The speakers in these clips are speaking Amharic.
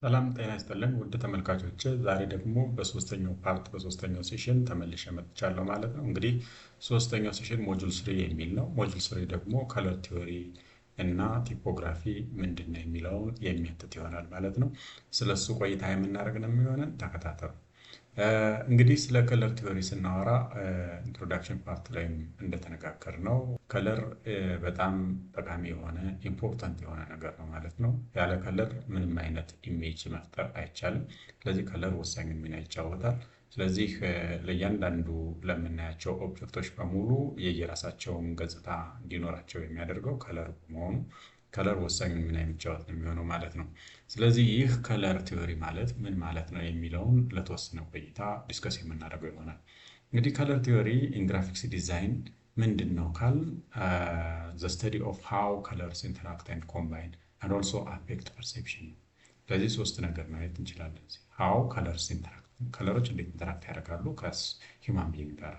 ሰላም ጤና ይስጥልን ውድ ተመልካቾቼ፣ ዛሬ ደግሞ በሶስተኛው part በሶስተኛው session ተመልሼ መጥቻለሁ ማለት ነው። እንግዲህ ሶስተኛው session module 3 የሚል ነው። Module 3 ደግሞ color theory እና typography ምንድን ነው የሚለውን የሚያትት ይሆናል ማለት ነው። ስለሱ ቆይታ የምናደርግ ነው የሚሆነን፣ ተከታተሉ። እንግዲህ ስለ color theory ስናወራ introduction part ላይም እንደተነጋገርነው color በጣም ጠቃሚ የሆነ important የሆነ ነገር ነው ማለት ነው። ያለ color ምንም አይነት image መፍጠር አይቻልም። ስለዚህ color ወሳኝ ሚና ይጫወታል። ስለዚህ ለእያንዳንዱ ለምናያቸው object ኦች በሙሉ የየራሳቸውን ገጽታ እንዲኖራቸው የሚያደርገው color በመሆኑ color ወሳኙን ሚና የሚጫወት ነው የሚሆነው ማለት ነው። ስለዚህ ይህ color theory ማለት ምን ማለት ነው የሚለውን ለተወሰነ ቆይታ discuss የምናደርገው ይሆናል። እንግዲህ color theory in graphics design ምንድን ነው ካልን the study of how colors interact and combine and also affect perception ነው። ስለዚህ ሶስት ነገር ማየት እንችላለን። How colors interact፣ color ኦች እንዴት interact ያደርጋሉ ከ human being ጋር፣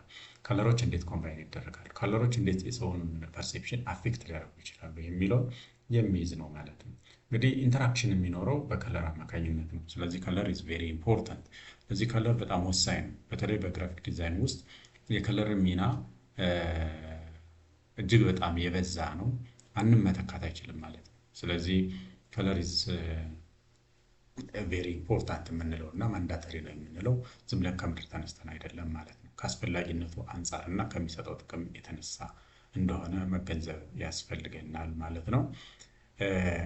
color ኦች እንዴት combine ይደረጋሉ፣ color ኦች እንዴት የሰውን perception affect ሊያደርጉ ይችላሉ የሚለውን የሚይዝ ነው ማለት ነው። እንግዲህ interaction የሚኖረው በ color አማካኝነት ነው። ስለዚህ color is very important። ስለዚህ color በጣም ወሳኝ ነው። በተለይ በ graphic design ውስጥ የ color ሚና እጅግ በጣም የበዛ ነው። ማንም መተካት አይችልም ማለት ነው። ስለዚህ color is very important የምንለው እና mandatory ነው የምንለው ዝም ብለን ከምድር ተነስተን አይደለም ማለት ነው። ከአስፈላጊነቱ አንጻር እና ከሚሰጠው ጥቅም የተነሳ እንደሆነ መገንዘብ ያስፈልገናል ማለት ነው።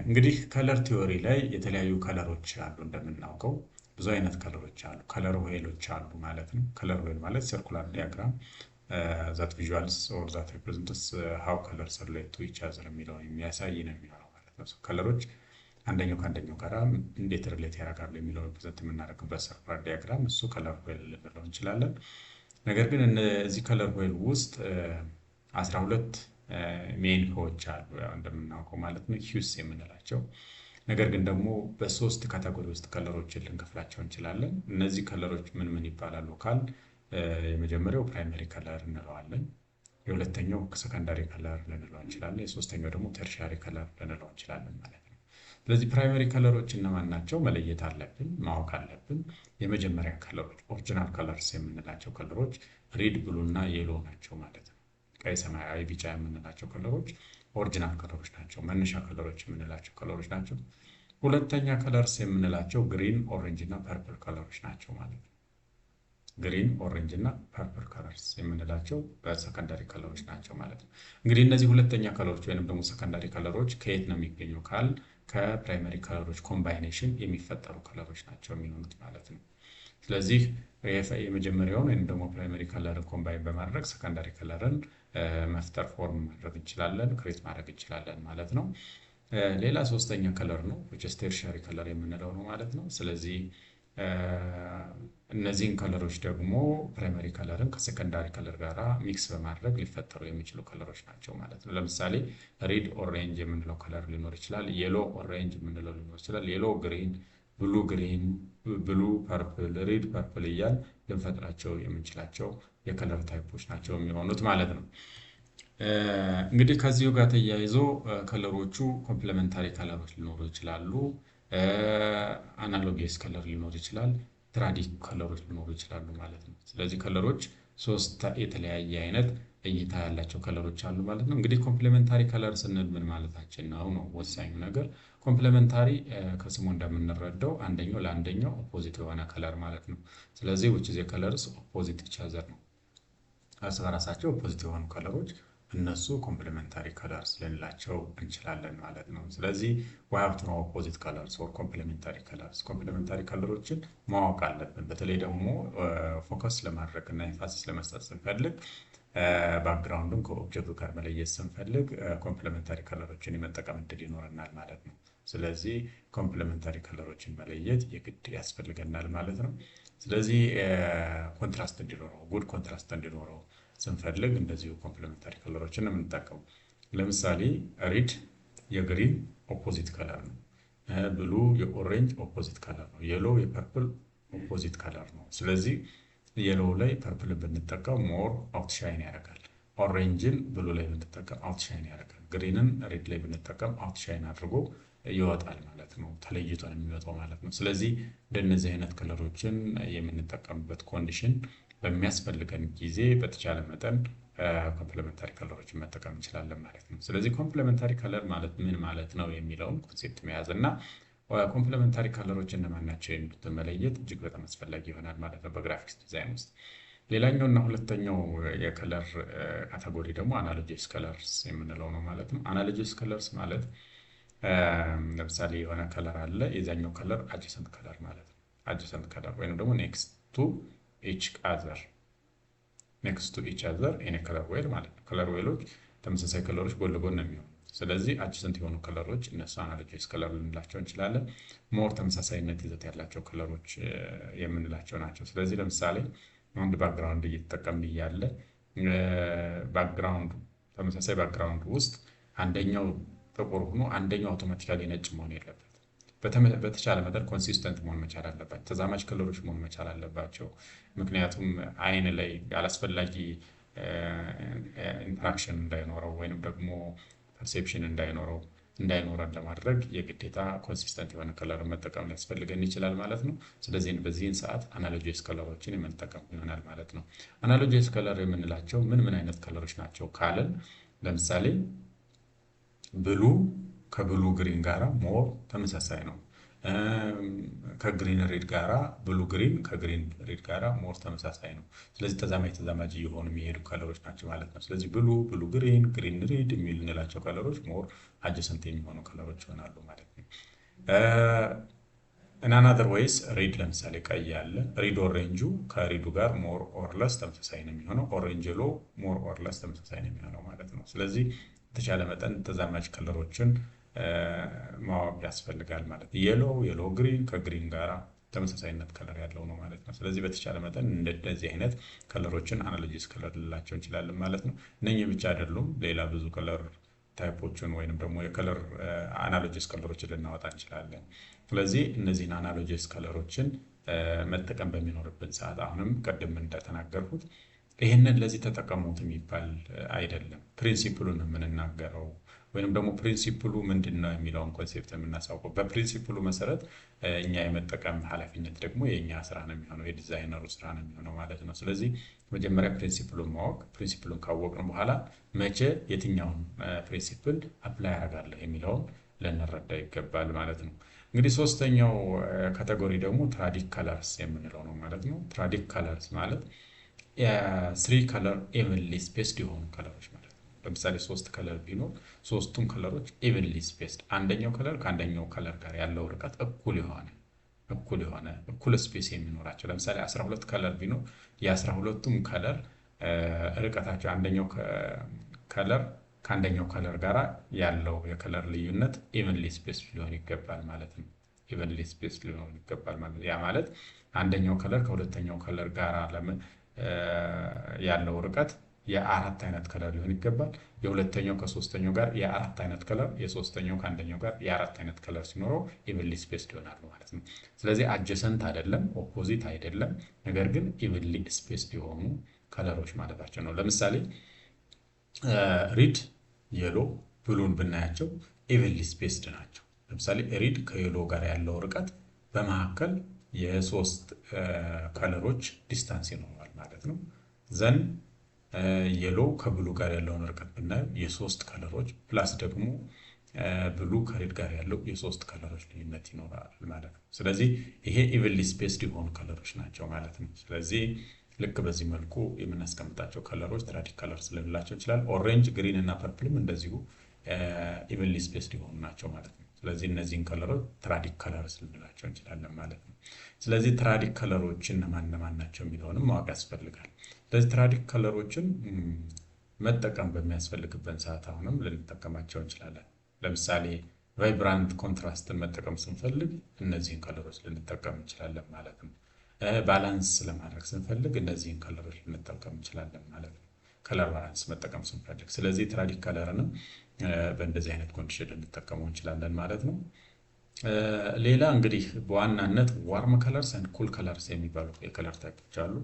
እንግዲህ color theory ላይ የተለያዩ color ኦች አሉ። እንደምናውቀው ብዙ አይነት color ኦች አሉ። Color wheel ኦች አሉ ማለት ነው። Color wheel ማለት circular diagram that visuals or that represents how colors relate to each other የሚለውን የሚያሳይ ነው የሚሆነው ማለት ነው። Color ኦች አንደኛው ከአንደኛው ጋር እንዴት relate ያደርጋሉ የሚለው represent የምናደርግበት circular diagram እሱ color wheel ልንለው እንችላለን። ነገር ግን እነዚህ color wheel ውስጥ 12 main hue ዎች አሉ፣ ያው እንደምናውቀው ማለት ነው፣ hues የምንላቸው። ነገር ግን ደግሞ በሶስት category ውስጥ color ኦችን ልንከፍላቸው እንችላለን። እነዚህ color ኦች ምን ምን ይባላሉ ካልን የመጀመሪያው primary color እንለዋለን። የሁለተኛው secondary color ልንለው እንችላለን። የሶስተኛው ደግሞ tertiary color ልንለው እንችላለን ማለት ነው። ስለዚህ primary color ኦች እነማን ናቸው? መለየት አለብን፣ ማወቅ አለብን። የመጀመሪያ color ኦች original colors የምንላቸው color ኦች red፣ blue እና yellow ናቸው ማለት ነው። ቀይ፣ ሰማያዊ፣ ቢጫ የምንላቸው color ኦች original color ኦች ናቸው። መነሻ color ኦች የምንላቸው color ኦች ናቸው። ሁለተኛ colors የምንላቸው green፣ orange እና purple color ኦች ናቸው ማለት ነው። Green፣ orange እና purple colors የምንላቸው በ secondary color ኦች ናቸው ማለት ነው። እንግዲህ እነዚህ ሁለተኛ color ኦች ወይንም ደግሞ secondary color ኦች ከየት ነው የሚገኙ ካልን ከ primary color ኦች combination የሚፈጠሩ color ኦች ናቸው የሚሆኑት ማለት ነው። ስለዚህ የመጀመሪያውን ወይም ደግሞ primary color ን combine በማድረግ secondary color ን መፍጠር፣ form ማድረግ እንችላለን፣ create ማድረግ እንችላለን ማለት ነው። ሌላ ሶስተኛ color ነው፣ tertiary color የምንለው ነው ማለት ነው። ስለዚህ እነዚህን color ኦች ደግሞ primary color ን ከ secondary color ጋር mix በማድረግ ሊፈጠሩ የሚችሉ color ኦች ናቸው ማለት ነው። ለምሳሌ red orange የምንለው color ሊኖር ይችላል። Yellow orange የምንለው ሊኖር ይችላል። Yellow green፣ blue green፣ blue purple፣ red purple እያልን ልንፈጥራቸው የምንችላቸው የ color type ኦች ናቸው የሚሆኑት ማለት ነው። እንግዲህ ከዚሁ ጋር ተያይዞ color ኦቹ complementary color ኦች ሊኖሩ ይችላሉ። Analogous color ሊኖር ይችላል። Triadic color ኦች ሊኖሩ ይችላሉ ማለት ነው። ስለዚህ color ኦች ሶስት የተለያየ አይነት እይታ ያላቸው color ኦች አሉ ማለት ነው። እንግዲህ complementary color ስንል ምን ማለታችን ነው ነው ወሳኙ ነገር። Complementary ከስሙ እንደምንረዳው አንደኛው ለአንደኛው opposite የሆነ color ማለት ነው። ስለዚህ which is colors opposite each other ነው። እርስ በራሳቸው opposite የሆኑ color ኦች እነሱ complementary colors ልንላቸው እንችላለን ማለት ነው። ስለዚህ we have to know opposite colors or complementary colors። Complementary color ኦችን ማወቅ አለብን። በተለይ ደግሞ focus ለማድረግ እና emphasis ለመስጠት ስንፈልግ፣ background ኡን ከ object ኡ ጋር መለየት ስንፈልግ complementary color ኦችን የመጠቀም እድል ይኖረናል ማለት ነው። ስለዚህ complementary color ኦችን መለየት የግድ ያስፈልገናል ማለት ነው። ስለዚህ contrast እንዲኖረው፣ good contrast እንዲኖረው ስንፈልግ እንደዚሁ complementary color ኦችን ነው የምንጠቀመው። ለምሳሌ red የ green opposite color ነው። Blue የ orange opposite color ነው። Yellow የ purple opposite color ነው። ስለዚህ yellow ላይ purple ብንጠቀም more outshine ያደርጋል። Orange ን blue ላይ ብንጠቀም outshine ያደርጋል። Green ን red ላይ ብንጠቀም outshine አድርጎ ይወጣል ማለት ነው። ተለይቶ ነው የሚወጣው ማለት ነው። ስለዚህ እንደነዚህ አይነት color ኦችን የምንጠቀምበት condition በሚያስፈልገን ጊዜ በተቻለ መጠን complementary color ኦችን መጠቀም እንችላለን ማለት ነው። ስለዚህ complementary color ማለት ምን ማለት ነው የሚለውን concept መያዝ እና complementary color ኦች እነማን ናቸው የሚሉትን መለየት እጅግ በጣም አስፈላጊ ይሆናል ማለት ነው በ graphics design ውስጥ። ሌላኛው እና ሁለተኛው የ color category ደግሞ analogous colors የምንለው ነው ማለት ነው። Analogous colors ማለት ለምሳሌ የሆነ color አለ፣ የዛኛው color adjacent color ማለት ነው። Adjacent color ወይም ደግሞ next to each other in color wheel ማለት ነው። Color wheel ኦች ተመሳሳይ color ኦች ጎን ለጎን ነው የሚሆኑ። ስለዚህ adjacent የሆኑ color ኦች እነሱ analogous color ልንላቸው እንችላለን። More ተመሳሳይነት ይዘት ያላቸው color ኦች የምንላቸው ናቸው። ስለዚህ ለምሳሌ አንድ background እየተጠቀምን እያለ background ተመሳሳይ background ውስጥ አንደኛው ጥቁር ሆኖ አንደኛው automatically ነጭ መሆን የለበትም። በተቻለ መጠን consistent መሆን መቻል አለባቸው። ተዛማጅ color ኦች መሆን መቻል አለባቸው። ምክንያቱም አይን ላይ አላስፈላጊ interaction እንዳይኖረው ወይንም ደግሞ perception እንዳይኖረን ለማድረግ የግዴታ consistent የሆነ color መጠቀም ሊያስፈልገን ይችላል ማለት ነው። ስለዚህ በዚህን ሰዓት analogous color ኦችን የምንጠቀም ይሆናል ማለት ነው። Analogous color የምንላቸው ምን ምን አይነት color ኦች ናቸው ካልን፣ ለምሳሌ blue ከ blue green ጋራ more ተመሳሳይ ነው። ከ green red ጋራ፣ blue green ከ green red ጋራ more ተመሳሳይ ነው። ስለዚህ ተዛማጅ ተዛማጅ እየሆኑ የሚሄዱ color ኦች ናቸው ማለት ነው። ስለዚህ blue፣ blue green፣ green red የምንላቸው color ኦች more adjacent የሚሆኑ color ኦች ይሆናሉ ማለት ነው። In another ways red፣ ለምሳሌ ቀይ አለ። Red orange ኡ ከ red ኡ ጋር more or less ተመሳሳይ ነው የሚሆነው። Orange yellow more or less ተመሳሳይ ነው የሚሆነው ማለት ነው። ስለዚህ በተቻለ መጠን ተዛማጅ color ኦችን ማወቅ ያስፈልጋል ማለት ነው። Yellow፣ yellow green ከ green ጋራ ተመሳሳይነት color ያለው ነው ማለት ነው። ስለዚህ በተቻለ መጠን እንደዚህ አይነት color ኦችን analogous color ልንላቸው እንችላለን ማለት ነው። እነኚህ ብቻ አይደሉም። ሌላ ብዙ color type ኦችን ወይንም ደግሞ የ color analogous color ኦችን ልናወጣ እንችላለን። ስለዚህ እነዚህን analogous color ኦችን መጠቀም በሚኖርብን ሰዓት አሁንም ቅድም እንደተናገርኩት ይህንን ለዚህ ተጠቀሙት የሚባል አይደለም። Principle ኡን የምንናገረው ወይንም ደግሞ principle ኡ ምንድን ነው የሚለውን concept የምናሳውቀው፣ በ principle ኡ መሰረት እኛ የመጠቀም ኃላፊነት ደግሞ የእኛ ስራ ነው የሚሆነው፣ የዲዛይነሩ ስራ ነው የሚሆነው ማለት ነው። ስለዚህ መጀመሪያ principle ኡን ማወቅ፣ principle ኡን ካወቅን በኋላ መቼ የትኛውን principle apply አደርጋለሁ የሚለውን ልንረዳ ይገባል ማለት ነው። እንግዲህ ሶስተኛው category ደግሞ triadic colors የምንለው ነው ማለት ነው። Triadic colors ማለት three color evenly spaced የሆኑ color ኦች ማለት ነው። ለምሳሌ ሶስት color ቢኖር ሶስቱም color ኦች evenly spaced፣ አንደኛው color ከአንደኛው color ጋር ያለው ርቀት እኩል የሆነ፣ እኩል space የሚኖራቸው፣ ለምሳሌ 12 color ቢኖር የ12ቱም color ርቀታቸው አንደኛው color ከአንደኛው color ጋር ያለው የ color ልዩነት evenly spaced ሊሆን ይገባል ማለት ነው። Evenly spaced ሊሆን ይገባል ማለት ነው። ያ ማለት አንደኛው color ከሁለተኛው color ጋር ያለው ርቀት የአራት አይነት color ሊሆን ይገባል። የሁለተኛው ከሶስተኛው ጋር የአራት አይነት color፣ የሶስተኛው ከአንደኛው ጋር የአራት አይነት color ሲኖረው evenly spaced ይሆናሉ ማለት ነው። ስለዚህ adjacent አይደለም፣ opposite አይደለም፣ ነገር ግን evenly spaced የሆኑ color ኦች ማለታቸው ነው። ለምሳሌ red፣ yellow፣ blue ን ብናያቸው evenly spaced ናቸው። ለምሳሌ red ከ yellow ጋር ያለው ርቀት በመካከል የሶስት color ኦች distance ይኖረዋል ማለት ነው። Then yellow ከ blue ጋር ያለውን ርቀት ብናየው የሶስት color ኦች plus ደግሞ blue ከ red ጋር ያለው የሶስት color ኦች ልዩነት ይኖራል ማለት ነው። ስለዚህ ይሄ evenly spaced የሆኑ color ኦች ናቸው ማለት ነው። ስለዚህ ልክ በዚህ መልኩ የምናስቀምጣቸው color ኦች triadic colors ልንላቸው እንችላለን። Orange፣ green እና purple ም እንደዚሁ evenly spaced የሆኑ ናቸው ማለት ነው። ስለዚህ እነዚህን color ኦች triadic colors ልንላቸው እንችላለን ማለት ነው። ስለዚህ triadic color ኦች እነማን እነማን ናቸው የሚለውንም ማወቅ ያስፈልጋል። ስለዚህ triadic color ኦችን መጠቀም በሚያስፈልግበት ሰዓት አሁንም ልንጠቀማቸው እንችላለን። ለምሳሌ vibrant contrast ን መጠቀም ስንፈልግ እነዚህን color ኦች ልንጠቀም እንችላለን ማለት ነው። Balance ለማድረግ ስንፈልግ እነዚህን color ኦች ልንጠቀም እንችላለን ማለት ነው። Color balance መጠቀም ስንፈልግ፣ ስለዚህ triadic color ንም በእንደዚህ አይነት condition ልንጠቀመው እንችላለን ማለት ነው። ሌላ እንግዲህ በዋናነት warm colors and cool colors የሚባሉ የ color type ኦች አሉ።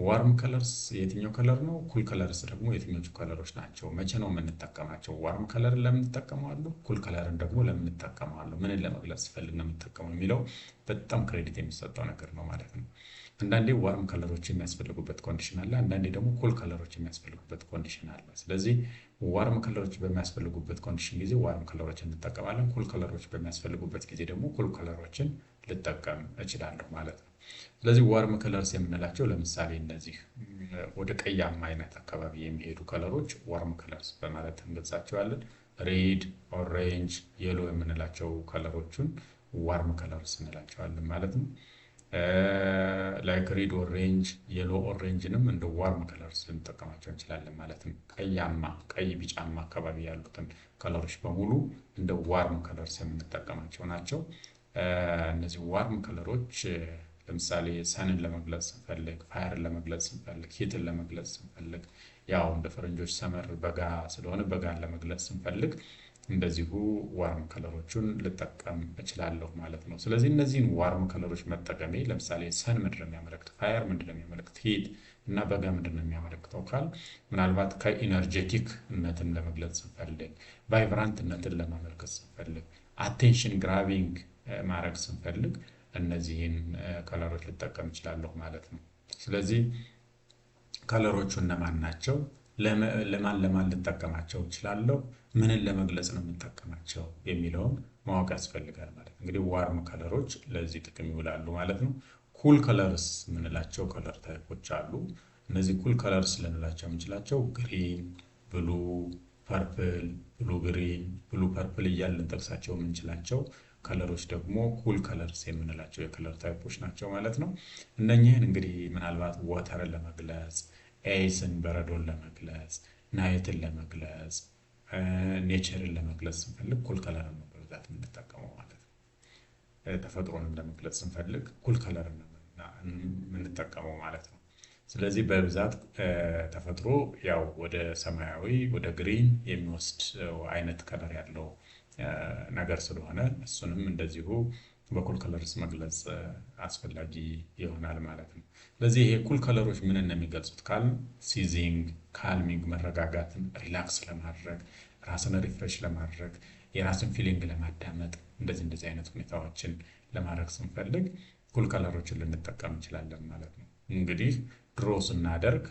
Warm colors የትኛው color ነው? Cool colors ደግሞ የትኞቹ color ኦች ናቸው? መቼ ነው የምንጠቀማቸው? Warm color ን ለምን እጠቀመዋለሁ? Cool color ን ደግሞ ለምን እጠቀመዋለሁ? ምንን ለመግለጽ ስፈልግ ነው የምጠቀመው የሚለው በጣም credit የሚሰጠው ነገር ነው ማለት ነው። አንዳንዴ warm color ኦች የሚያስፈልጉበት condition አለ። አንዳንዴ ደግሞ cool color ኦች የሚያስፈልጉበት condition አለ። ስለዚህ warm color ኦች በሚያስፈልጉበት condition ጊዜ warm color ኦችን እንጠቀማለን። Cool color ኦች በሚያስፈልጉበት ጊዜ ደግሞ cool color ኦችን ልጠቀም እችላለሁ ማለት ነው። ስለዚህ warm colors የምንላቸው ለምሳሌ እነዚህ ወደ ቀያማ አይነት አካባቢ የሚሄዱ color ኦች warm colors በማለት እንገልጻቸዋለን። Red፣ orange፣ yellow የምንላቸው color ኦቹን warm colors እንላቸዋለን ማለት ነው። Like red orange፣ yellow orange ንም እንደ warm colors ልንጠቀማቸው እንችላለን ማለት ነው። ቀያማ፣ ቀይ ቢጫማ አካባቢ ያሉትን color ኦች በሙሉ እንደ warm colors የምንጠቀማቸው ናቸው። እነዚህ warm color ኦች ለምሳሌ sun ን ለመግለጽ ስንፈልግ፣ fire ን ለመግለጽ ስንፈልግ፣ heat ን ለመግለጽ ስንፈልግ፣ ያው እንደ ፈረንጆች summer በጋ ስለሆነ በጋን ለመግለጽ ስንፈልግ እንደዚሁ warm color ኦቹን ልጠቀም እችላለሁ ማለት ነው። ስለዚህ እነዚህን warm color ኦች መጠቀሜ ለምሳሌ sun ምንድን ነው የሚያመለክት፣ fire ምንድን ነው የሚያመለክት፣ heat እና በጋ ምንድን ነው የሚያመለክተው ካል ምናልባት ከ energetic ነትን ለመግለጽ ስንፈልግ፣ vibrant ነትን ለማመልከት ስንፈልግ፣ attention grabbing ማድረግ ስንፈልግ እነዚህን color ኦች ልጠቀም እችላለሁ ማለት ነው። ስለዚህ color ኦቹ እነማን ናቸው? ለማን ለማን ልጠቀማቸው እችላለሁ? ምንን ለመግለጽ ነው የምጠቀማቸው የሚለውን ማወቅ ያስፈልጋል ማለት ነው። እንግዲህ warm color ኦች ለዚህ ጥቅም ይውላሉ ማለት ነው። Cool colors የምንላቸው color type ኦች አሉ። እነዚህ cool colors ልንላቸው የምንችላቸው green፣ blue፣ purple፣ blue green፣ blue purple እያልን ልንጠቅሳቸው የምንችላቸው color ኦች ደግሞ cool colors የምንላቸው የ color type ኦች ናቸው ማለት ነው። እነኚህን እንግዲህ ምናልባት water ን ለመግለጽ፣ ice ን በረዶን ለመግለጽ፣ night ን ለመግለጽ፣ nature ን ለመግለጽ ስንፈልግ cool color ነው በብዛት የምንጠቀመው ማለት ነው። ተፈጥሮንም ለመግለጽ ስንፈልግ cool color ነው የምንጠቀመው ማለት ነው። ስለዚህ በብዛት ተፈጥሮ ያው ወደ ሰማያዊ፣ ወደ green የሚወስድ አይነት color ያለው ነገር ስለሆነ እሱንም እንደዚሁ በ cool colors መግለጽ አስፈላጊ ይሆናል ማለት ነው። ስለዚህ ይሄ cool color ኦች ምንን ነው የሚገልጹት ካልን soothing፣ calming፣ መረጋጋትን፣ relax ለማድረግ፣ ራስን refresh ለማድረግ፣ የራስን feeling ለማዳመጥ፣ እንደዚህ እንደዚህ አይነት ሁኔታዎችን ለማድረግ ስንፈልግ cool color ኦችን ልንጠቀም እንችላለን ማለት ነው። እንግዲህ draw ስናደርግ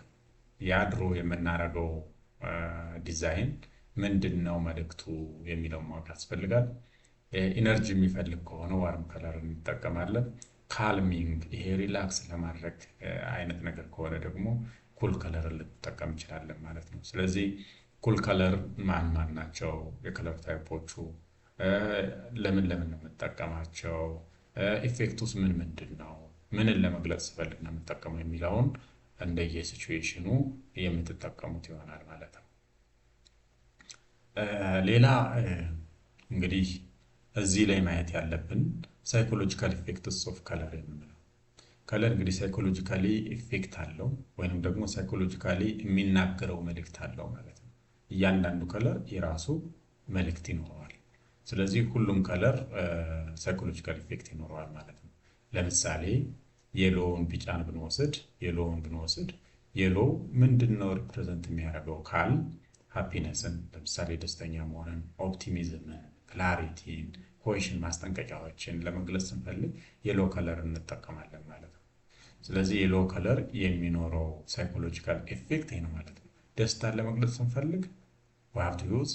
ያ draw የምናደርገው ዲዛይን ምንድን ነው መልእክቱ የሚለውን ማወቅ ያስፈልጋል። Energy የሚፈልግ ከሆነ warm color እንጠቀማለን። Calming ይሄ relax ለማድረግ አይነት ነገር ከሆነ ደግሞ cool color ልንጠቀም እንችላለን ማለት ነው። ስለዚህ cool color ማን ማን ናቸው? የ color type ኦቹ ለምን ለምን ነው የምጠቀማቸው? Effect ኡስ ምን ምንድን ነው? ምንን ለመግለጽ ስፈልግ ነው የምጠቀመው የሚለውን እንደየ situation ኑ የምትጠቀሙት ይሆናል ማለት ነው። ሌላ እንግዲህ እዚህ ላይ ማየት ያለብን psychological effects of color የምንለው color እንግዲህ psychologically effect አለው ወይንም ደግሞ psychologically የሚናገረው መልእክት አለው ማለት ነው። እያንዳንዱ color የራሱ መልእክት ይኖረዋል። ስለዚህ ሁሉም color psychological effect ይኖረዋል ማለት ነው። ለምሳሌ yellow ውን ቢጫን ብንወስድ፣ yellow ውን ብንወስድ yellow ምንድን ነው represent የሚያደርገው ካል happiness ን፣ ለምሳሌ ደስተኛ መሆንን፣ optimism ን፣ clarity ን፣ caution ማስጠንቀቂያዎችን ለመግለጽ ስንፈልግ yellow color እንጠቀማለን ማለት ነው። ስለዚህ yellow color የሚኖረው psychological effect ይህ ነው ማለት ነው። ደስታን ለመግለጽ ስንፈልግ we have to use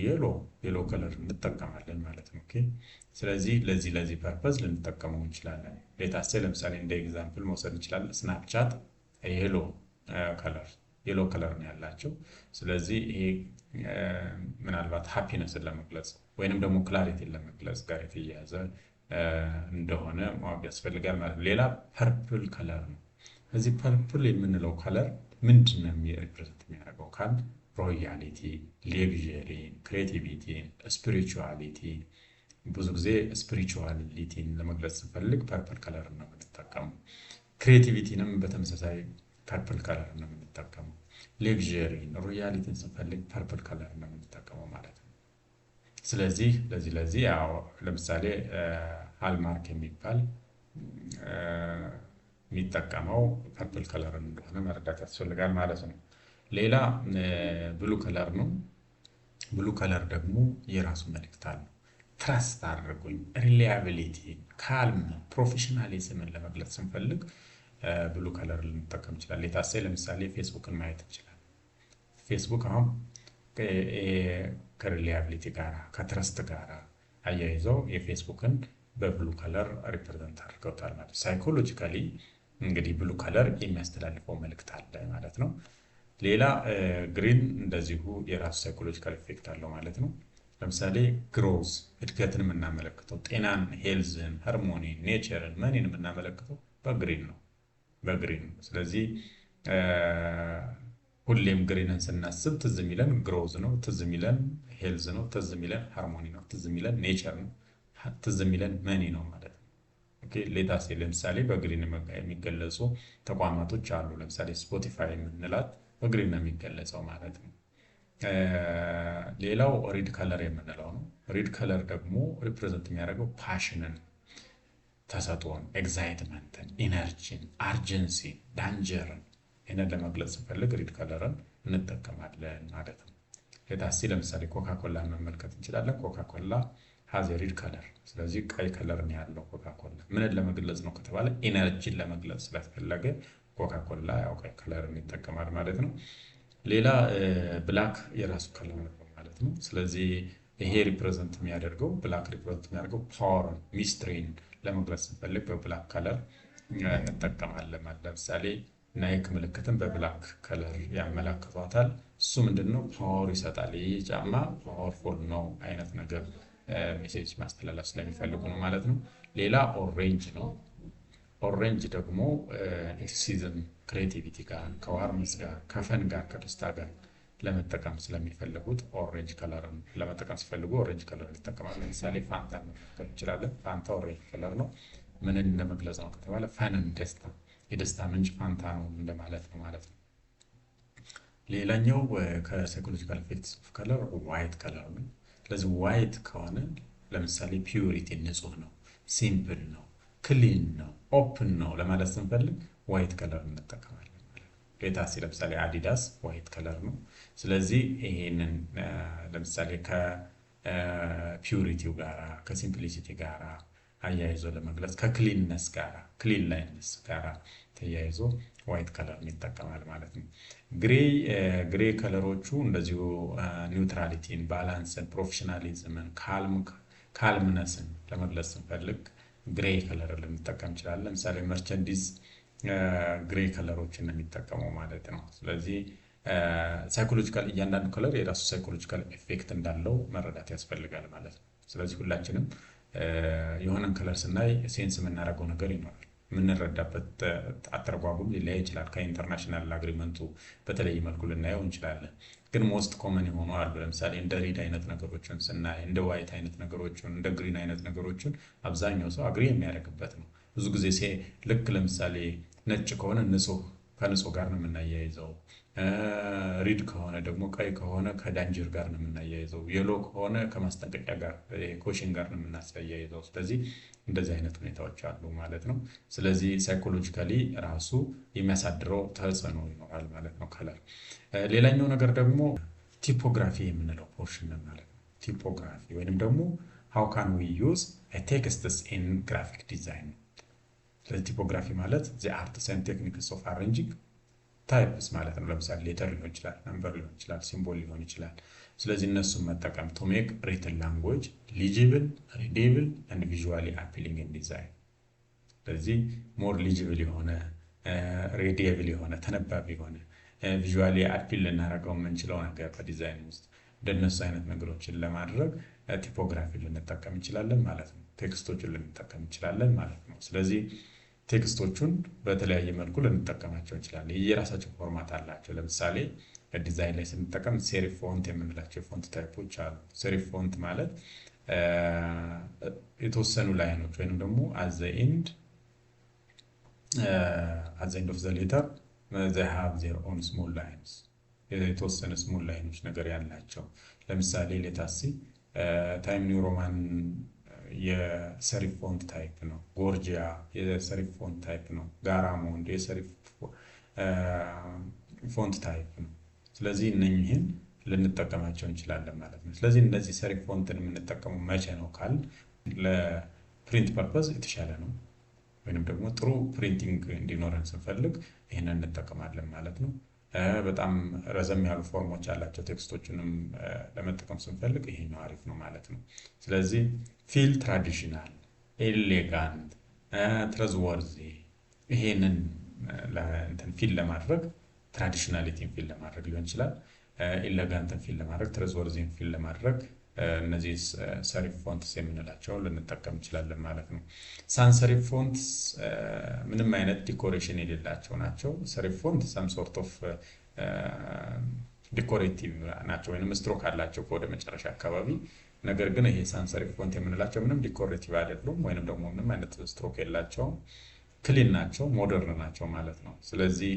yellow፣ yellow color እንጠቀማለን ማለት ነው። Okay፣ ስለዚህ ለዚህ purpose ልንጠቀመው እንችላለን። Let us say ለምሳሌ እንደ example መውሰድ እንችላለን። Snapchat yellow color፣ yellow color ነው ያላቸው። ስለዚህ ይሄ ምናልባት happiness ን ለመግለጽ ወይንም ደግሞ clarity ን ለመግለጽ ጋር የተያያዘ እንደሆነ ማወቅ ያስፈልጋል ማለት ነው። ሌላ purple color ነው። እዚህ purple የምንለው color ምንድን ነው represent የሚያደርገው ካል royalty፣ luxury ን፣ creativity ን፣ spirituality። ብዙ ጊዜ spirituality ን ለመግለጽ ስንፈልግ purple color ነው የምንጠቀመው። Creativity ንም በተመሳሳይ purple color ነው የምንጠቀመው። Luxury ን፣ royalty ን ስንፈልግ purple color ነው የምንጠቀመው ማለት ነው። ስለዚህ ለዚህ ያው ለምሳሌ Hallmark የሚባል የሚጠቀመው purple color ን እንደሆነ መረዳት ያስፈልጋል ማለት ነው። ሌላ blue color ነው። Blue color ደግሞ የራሱ መልእክት አለው። Trust አድርጉኝ፣ reliability፣ calm፣ professionalism ን ለመግለጽ ስንፈልግ blue color ልንጠቀም እንችላለን። Let us say ለምሳሌ ፌስቡክን ማየት እንችላለን። ፌስቡክ አሁን ከ reliability ጋር፣ ከ trust ጋር አያይዘው የፌስቡክን በ blue color represent አድርገውታል ማለት ነው። Psychologically እንግዲህ blue color የሚያስተላልፈው መልእክት አለ ማለት ነው። ሌላ green እንደዚሁ የራሱ psychological effect አለው ማለት ነው። ለምሳሌ growth፣ እድገትን የምናመለክተው፣ ጤናን፣ health ን፣ harmony ን፣ nature ን፣ money ን የምናመለክተው በ green ነው፣ በ green ነው። ስለዚህ ሁሌም green ን ስናስብ ትዝ የሚለን growth ነው፣ ትዝ የሚለን health ነው፣ ትዝ የሚለን harmony ነው፣ ትዝ የሚለን nature ነው፣ ትዝ የሚለን money ነው ማለት ነው። Okay, let us say ለምሳሌ በ green የሚገለጹ ተቋማቶች አሉ። ለምሳሌ Spotify የምንላት በ green ነው የሚገለጸው ማለት ነው። ሌላው red color የምንለው ነው። Red color ደግሞ represent የሚያደርገው passion ን፣ ተሰጥኦን፣ excitement ን፣ energy ን፣ urgency ን፣ danger ን፣ ይህንን ለመግለጽ ስንፈልግ red color ን እንጠቀማለን ማለት ነው። Let us say ለምሳሌ ኮካ ኮላን መመልከት እንችላለን። ኮካ ኮላ has red color። ስለዚህ ቀይ color ነው ያለው ኮካ ኮላ። ምንን ለመግለጽ ነው ከተባለ energy ን ለመግለጽ ስለተፈለገ ኮካ ኮላ ያው ቀይ color ን ይጠቀማል ማለት ነው። ሌላ black የራሱ color ነው ማለት ነው። ስለዚህ ይሄ represent የሚያደርገው፣ black represent የሚያደርገው power ን፣ mystery ን ለመግለጽ ስንፈልግ በ black color እንጠቀማለን ማለት። ለምሳሌ Nike ምልክትን በ black color ያመላክቷታል። እሱ ምንድነው? Power ይሰጣል። ይህ ጫማ powerful ነው አይነት ነገር message ማስተላለፍ ስለሚፈልጉ ነው ማለት ነው። ሌላ orange ነው። Orange ደግሞ enthusiasm፣ creativity ጋር፣ ከ warmth ጋር፣ ከ fun ጋር፣ ከደስታ ጋር ለመጠቀም ስለሚፈልጉት፣ orange color ን ለመጠቀም ሲፈልጉ orange color ይጠቀማሉ። ለምሳሌ ፋንታን መመልከት እንችላለን። ፋንታ orange color ነው። ምንን ለመግለጽ ነው ከተባለ fun ን፣ ደስታ፣ የደስታ ምንጭ ፋንታ ነው እንደማለት ነው ማለት ነው። ሌላኛው ከ psychological effects of color white color ነው። ስለዚህ white ከሆነ ለምሳሌ purity፣ ንጹህ ነው፣ simple ነው፣ clean ነው፣ open ነው ለማለት ስንፈልግ white color እንጠቀማለን ማለት ነው። Let us say ለምሳሌ አዲዳስ white color ነው። ስለዚህ ይሄንን ለምሳሌ ከ purity ው ጋራ፣ ከ simplicity ጋራ አያይዞ ለመግለጽ፣ ከ cleanness ጋራ፣ cleanliness ጋራ ተያይዞ white color ይጠቀማል ማለት ነው። Gray color ኦቹ እንደዚሁ neutrality ን፣ balance ን፣ professionalism ን፣ calmness ን ለመግለጽ ስንፈልግ gray color ልንጠቀም እንችላለን። ለምሳሌ መርቸንዲዝ gray color ኦችን ነው የሚጠቀመው ማለት ነው። ስለዚህ psychological፣ እያንዳንዱ color የራሱ psychological effect እንዳለው መረዳት ያስፈልጋል ማለት ነው። ስለዚህ ሁላችንም የሆነን color ስናይ sense የምናደርገው ነገር ይኖራል። የምንረዳበት አተረጓጉም ሊለያይ ይችላል። ከ international agreement ኡ በተለየ መልኩ ልናየው እንችላለን። ግን most common የሆኑ አሉ። ለምሳሌ እንደ red አይነት ነገሮችን ስናይ፣ እንደ white አይነት ነገሮችን፣ እንደ green አይነት ነገሮችን አብዛኛው ሰው agree የሚያደርግበት ነው። ብዙ ጊዜ ልክ ለምሳሌ ነጭ ከሆነ ንጹህ፣ ከንጹህ ጋር ነው የምናያይዘው። Red ከሆነ ደግሞ፣ ቀይ ከሆነ ከ danger ጋር ነው የምናያይዘው። Yellow ከሆነ ከማስጠንቀቂያ ጋር፣ caution ጋር ነው የምናያይዘው። ስለዚህ እንደዚህ አይነት ሁኔታዎች አሉ ማለት ነው። ስለዚህ psychologically ራሱ የሚያሳድረው ተጽዕኖ ይኖራል ማለት ነው color። ሌላኛው ነገር ደግሞ typography የምንለው portion ነው ማለት ነው። Typography ወይንም ደግሞ how can we use texts in graphic design። ስለዚህ typography ማለት the arts and techniques of arranging types ማለት ነው። ለምሳሌ letter ሊሆን ይችላል፣ number ሊሆን ይችላል፣ symbol ሊሆን ይችላል። ስለዚህ እነሱን መጠቀም to make written language legible, readable and visually appealing in design። ስለዚህ more legible የሆነ፣ readable የሆነ፣ ተነባቢ የሆነ፣ visually appeal ልናደርገው የምንችለው ነገር በዲዛይን ውስጥ እንደነሱ አይነት ነገሮችን ለማድረግ typography ልንጠቀም እንችላለን ማለት ነው። Text ኦችን ልንጠቀም እንችላለን ማለት ነው። ስለዚህ text ኦቹን በተለያየ መልኩ ልንጠቀማቸው እንችላለን። የየራሳቸው format አላቸው። ለምሳሌ ዲዛይን ላይ ስንጠቀም serif font የምንላቸው የ font type ኦች አሉ። Serif font ማለት የተወሰኑ line ኦች ወይንም ደግሞ at the end of the letter they have their own small lines፣ የተወሰነ small line ኦች ነገር ያላቸው። ለምሳሌ let us see Times New Roman የ serif font type ነው። Georgia የ serif font type ነው። Garamond የ serif font type ነው። ስለዚህ እነኝህን ልንጠቀማቸው እንችላለን ማለት ነው። ስለዚህ እነዚህ serif font ን የምንጠቀመው መቼ ነው ካልን ለ print purpose የተሻለ ነው፣ ወይንም ደግሞ ጥሩ printing እንዲኖረን ስንፈልግ ይህንን እንጠቀማለን ማለት ነው። በጣም ረዘም ያሉ form ኦች ያላቸው text ኦችንም ለመጠቀም ስንፈልግ ይሄኛው አሪፍ ነው ማለት ነው። ስለዚህ feel traditional፣ elegant፣ trustworthy ይሄንን feel ለማድረግ፣ traditionality ን feel ለማድረግ ሊሆን ይችላል። Elegant ን feel ለማድረግ፣ trustworthy ን feel ለማድረግ እነዚህ serif fonts የምንላቸውን ልንጠቀም እንችላለን ማለት ነው። Sans serif fonts ምንም አይነት decoration የሌላቸው ናቸው። Serif font some sort of decorative ናቸው ወይም ስትሮክ አላቸው ወደ መጨረሻ አካባቢ። ነገር ግን ይሄ sans serif font የምንላቸው ምንም decorative አይደሉም፣ ወይንም ደግሞ ምንም አይነት ስትሮክ የላቸውም። Clean ናቸው፣ modern ናቸው ማለት ነው። ስለዚህ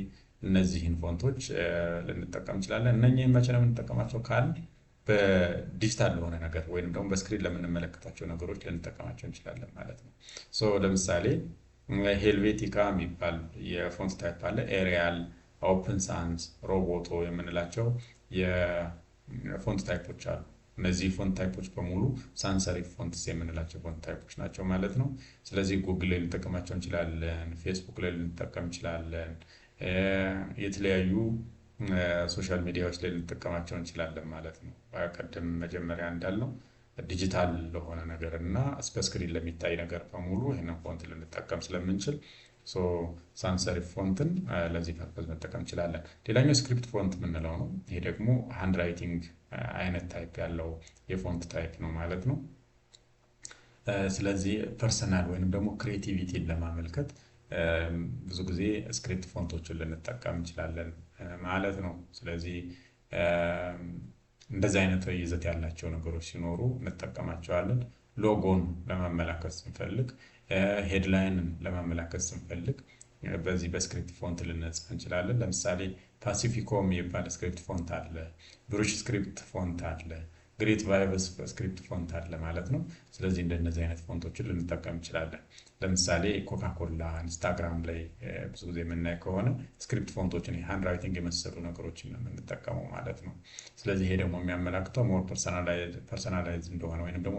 እነዚህን font ኦች ልንጠቀም እንችላለን። እነኚህን መቼ ነው የምንጠቀማቸው ካልን በዲጂታል ለሆነ ነገር ወይም ደግሞ በ screen ለምንመለከታቸው ነገሮች ልንጠቀማቸው እንችላለን ማለት ነው። So ለምሳሌ Helvetica የሚባል የ font type አለ። Arial፣ Open Sans፣ Roboto የምንላቸው የ font type ኦች አሉ። እነዚህ font type ኦች በሙሉ sans serif fonts የምንላቸው font type ኦች ናቸው ማለት ነው። ስለዚህ ጉግል ላይ ልንጠቀማቸው እንችላለን፣ ፌስቡክ ላይ ልንጠቀም እንችላለን፣ የተለያዩ social media ዎች ላይ ልንጠቀማቸው እንችላለን ማለት ነው። ቅድም መጀመሪያ እንዳልነው ዲጂታል ለሆነ ነገር እና በ screen ለሚታይ ነገር በሙሉ ይህንን font ልንጠቀም ስለምንችል sans serif font ን ለዚህ purpose መጠቀም እንችላለን። ሌላኛው script font የምንለው ነው። ይሄ ደግሞ handwriting አይነት type ያለው የ font type ነው ማለት ነው። ስለዚህ personal ወይንም ደግሞ creativity ን ለማመልከት ብዙ ጊዜ script font ኦችን ልንጠቀም እንችላለን ማለት ነው። ስለዚህ እንደዚህ አይነት ይዘት ያላቸው ነገሮች ሲኖሩ እንጠቀማቸዋለን። ሎጎን ለማመላከት ስንፈልግ፣ headline ን ለማመላከት ስንፈልግ በዚህ በ script font ልንጽፍ እንችላለን። ለምሳሌ Pacifico የሚባል script font አለ፣ Brush script font አለ፣ Great Vibes script font አለ ማለት ነው። ስለዚህ እንደነዚህ አይነት font ኦችን ልንጠቀም እንችላለን። ለምሳሌ ኮካኮላ ኢንስታግራም ላይ ብዙ ጊዜ የምናይ ከሆነ script font ኦችን፣ handwriting የመሰሉ ነገሮችን ነው የምንጠቀመው ማለት ነው። ስለዚህ ይሄ ደግሞ የሚያመላክተው more personalize እንደሆነ ወይንም ደግሞ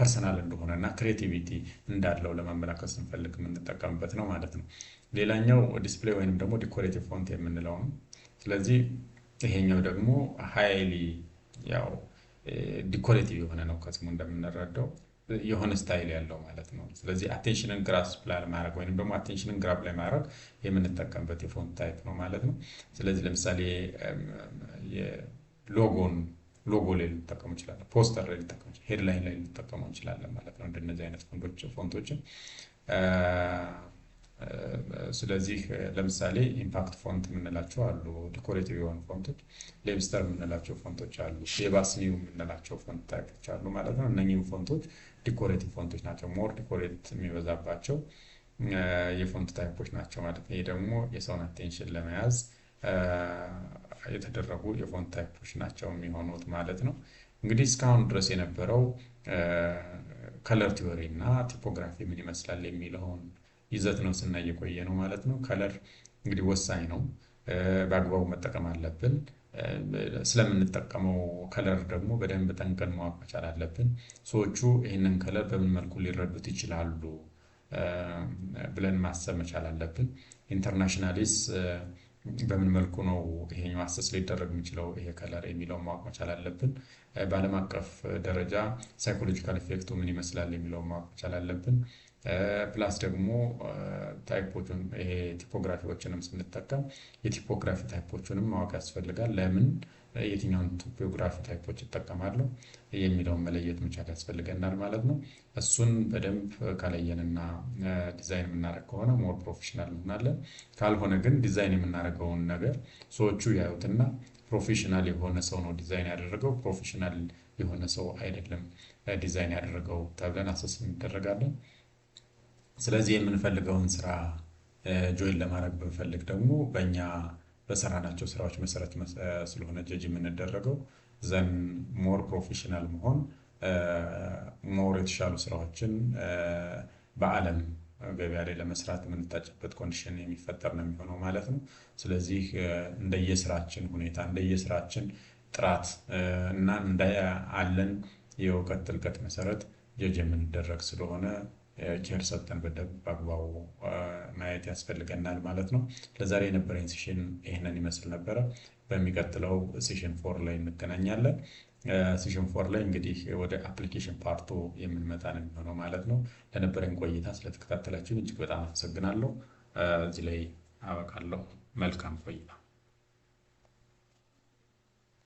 personal እንደሆነ እና creativity እንዳለው ለማመላከት ስንፈልግ የምንጠቀምበት ነው ማለት ነው። ሌላኛው display ወይንም ደግሞ decorative font የምንለው ነው። ስለዚህ ይሄኛው ደግሞ highly ያው decorative የሆነ ነው፣ ከስሙ እንደምንረዳው የሆነ style ያለው ማለት ነው። ስለዚህ attention ን grasp ለማድረግ ወይንም ደግሞ attention ን grab ለማድረግ የምንጠቀምበት የ font type ነው ማለት ነው። ስለዚህ ለምሳሌ logo ን logo ላይ ልንጠቀሙ እንችላለን፣ ፖስተር ላይ ልንጠቀሙ፣ headline ላይ ልንጠቀሙ እንችላለን ማለት ነው እንደነዚህ አይነት font ኦችን። ስለዚህ ለምሳሌ Impact font የምንላቸው አሉ፣ decorative የሆኑ font ኦች፣ Leibler የምንላቸው font ኦች አሉ፣ Bebas Neue የምንላቸው font type ኦች አሉ ማለት ነው። እነኚህም font ኦች decorative font ኦች ናቸው። More decorate የሚበዛባቸው የ font type ኦች ናቸው ማለት ነው። ይሄ ደግሞ የሰውን attention ለመያዝ የተደረጉ የ font type ኦች ናቸው የሚሆኑት ማለት ነው። እንግዲህ እስካሁን ድረስ የነበረው color theory እና typography ምን ይመስላል የሚለውን ይዘት ነው ስናይ የቆየ ነው ማለት ነው። Color እንግዲህ ወሳኝ ነው፣ በአግባቡ መጠቀም አለብን። ስለምንጠቀመው color ደግሞ በደንብ ጠንቅቀን ማወቅ መቻል አለብን። ሰዎቹ ይህንን color በምን መልኩ ሊረዱት ይችላሉ ብለን ማሰብ መቻል አለብን። Internationally ስ በምን መልኩ ነው ይሄኛው assess ሊደረግ የሚችለው ይሄ color የሚለውን ማወቅ መቻል አለብን። በዓለም አቀፍ ደረጃ psychological effect ኡ ምን ይመስላል የሚለውን ማወቅ መቻል አለብን። Plus ደግሞ type ኦቹን፣ ይሄ typography ዎችንም ስንጠቀም የ typography type ኦቹንም ማወቅ ያስፈልጋል። ለምን የትኛውን typography type ኦች እጠቀማለሁ የሚለውን መለየት መቻል ያስፈልገናል ማለት ነው። እሱን በደንብ ከለየንና ዲዛይን የምናደርግ ከሆነ more professional እንሆናለን። ካልሆነ ግን ዲዛይን የምናደርገውን ነገር ሰዎቹ ያዩትና professional የሆነ ሰው ነው ዲዛይን ያደረገው፣ professional የሆነ ሰው አይደለም ዲዛይን ያደረገው ተብለን assess እንደረጋለን። ስለዚህ የምንፈልገውን ስራ join ለማድረግ ብንፈልግ ደግሞ በእኛ በሰራናቸው ስራዎች መሰረት ስለሆነ judge የምንደረገው፣ then more professional መሆን More የተሻሉ ስራዎችን በአለም ገበያ ላይ ለመስራት የምንታጭበት condition የሚፈጠር ነው የሚሆነው ማለት ነው። ስለዚህ እንደየስራችን ሁኔታ፣ እንደየስራችን ጥራት እና እንደ አለን የእውቀት ጥልቀት መሰረት ጀጅ የምንደረግ ስለሆነ care ሰጥተን በደንብ በአግባቡ ማየት ያስፈልገናል ማለት ነው። ለዛሬ የነበረኝ session ይህንን ይመስል ነበረ። በሚቀጥለው session 4 ላይ እንገናኛለን። Session 4 ላይ እንግዲህ ወደ application part ኡ የምንመጣ ነው የሚሆነው ማለት ነው። ለነበረኝ ቆይታ ስለተከታተላችሁን እጅግ በጣም አመሰግናለሁ። እዚህ ላይ አበቃለሁ። መልካም ቆይታ።